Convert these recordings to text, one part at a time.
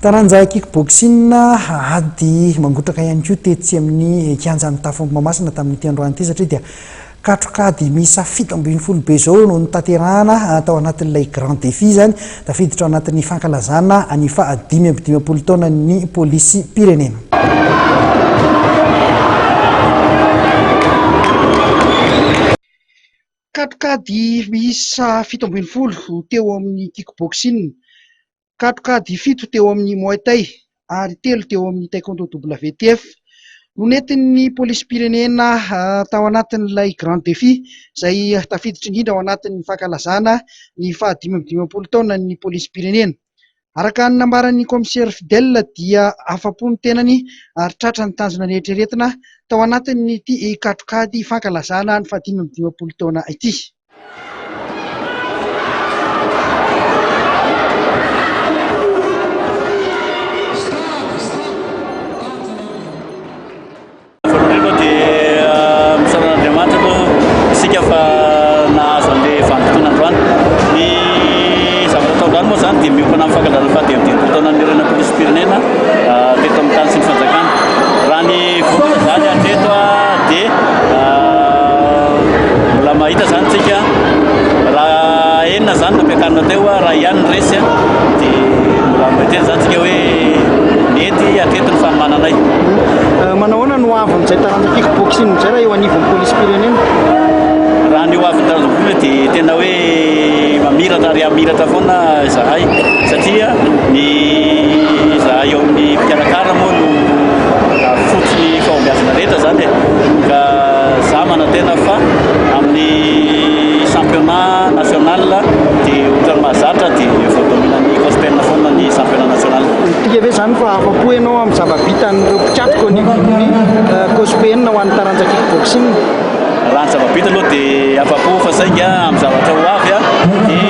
Taranja kick-boxing, ady mangotraka ihany koa tetsy amin'ny kianjan'ny Tafo Mahamasina tamin'ity androany ity satria dia katrok'ady miisa 17 be izao no notanterahana tao anatin'ilay Grand Défi izany, tafiditra ao anatin'ny fankalazana ny faha 55 taonan'ny polisim-pirenena. Katrok'ady miisa 17 teo amin'ny kick-boxing. Katroka ady fito teo amin'ny Muay Thai ary telo teo amin'ny Taekwondo WTF no nentin'ny polisim-pirenena tao anatin'ilay Grand Défi izay tafiditra indrindra ao anatin'ny fankalazana ny faha-55 taonan'ny polisim-pirenena. Araka ny nambaran'ny kaomisera Fidèle dia afa-po ny tenany ary tratra ny tanjona neritreretina tao anatin'ity katrok'ady fankalazana ny faha-55 taona ity. Voalohany aloha dia misaotra an'Andriamanitra aloha isika fa nahazo an'ilay vanim-potoana androany. Ny zavatra atao androany moa izany dia miompana amin'ny fankalazana faha-55 taonan'ny niorenan'ny polisim-pirenena teto amin'ny tany sy ny fanjakana. Raha ny vokatra izany hatreto dia mbola mahita izany tsika raha enina izany nampiakarina teo raha ihany ny resy dia mbola miteny izany tsika hoe nety hatreto ny fanomananay. Manao ahoana no avin'izay taranja kickboxing izay raha eo anivon'ny polisim-pirenena? Raha ny ho avin'ny taranja kickboxing dia tena hoe mamiratra ary hamiratra foana izahay satria ny izahay eo amin'ny mpikarakara moa no fototry ny fahombiazana rehetra izany e. Ka za manantena fa amin'ny championnat national dia ohatran'ny mahazatra dia voadominan'ny Cospen foana ny championnat national. Midika ve izany fa afa-po ianao amin'ny zava-bitan'ireo mpikatroka eo anivon'ny Cospen ho an'ny taranja kickboxing? Raha ny zava-bita aloha dia afa-po fa saingy amin'ny zavatra ho avy dia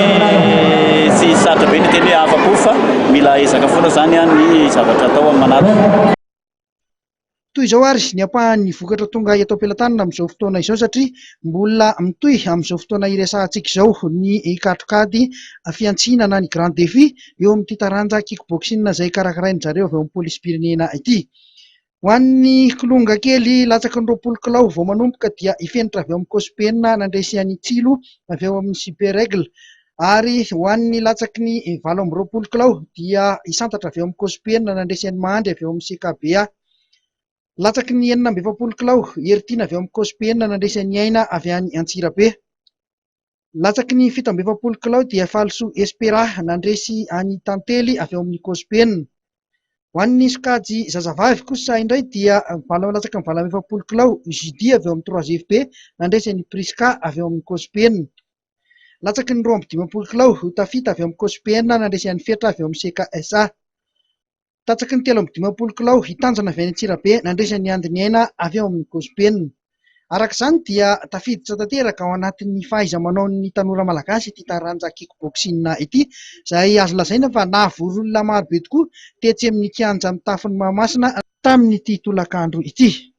tsy sarotra be ny hiteny hoe afa-po fa mila ezaka foana izany ny zavatra atao amin'ny manaraka. Toy izao ary ny ampahan'ny vokatra tonga eto am-pelatanana amin'izao fotoana izao satria mbola mitohy amin'izao fotoana iresahantsika izao ny katrokady fihantsiana na ny Grand Défi eo amin'ity taranja kickboxing izay karakarain-dry zareo avy ao amin'ny polisim-pirenena ity. Ho an'ny kilonga kely latsaky ny 20 kilao vao manomboka dia i Fenitra avy ao amin'ny Cospen nandresy an'i Tsilo avy ao amin'ny Super Aigle ary ho an'ny latsaky ny 28 kilao dia i Santatra avy ao amin'ny Cospen nandresy an'i Mahandry avy ao amin'ny CKBA. Latsaky ny 46 kilao, Heritiana avy ao amin'ny Cospen nandresy an'i Aina avy any Antsirabe. Latsaky ny 47 kilao dia Falisoa Espera nandresy an'i Tantely avy ao amin'ny Cospen. Ho an'ny sokajy zazavavy kosa indray dia valo latsaky ny 48 kilao, Judy avy ao amin'ny trois FB nandresy an'i Prisca avy ao amin'ny Cospen. Latsaky ny 52 kilao, Tafita avy ao amin'ny Cospen nandresy an'i Fetra avy ao amin'ny CKSA. Latsaky ny 53 kilao, i Tanjona avy any Antsirabe nandresy an'i Andiniaina avy ao amin'ny Cospen. Araka izany dia tafiditra tanteraka ao anatin'ny fahaiza-manaon'ny tanora malagasy ity taranja kickboxing ity, izay azo lazaina fa nahavory olona marobe tokoa tetsy amin'ny kianja mitafon'i Mahamasina tamin'ity tolakandro ity.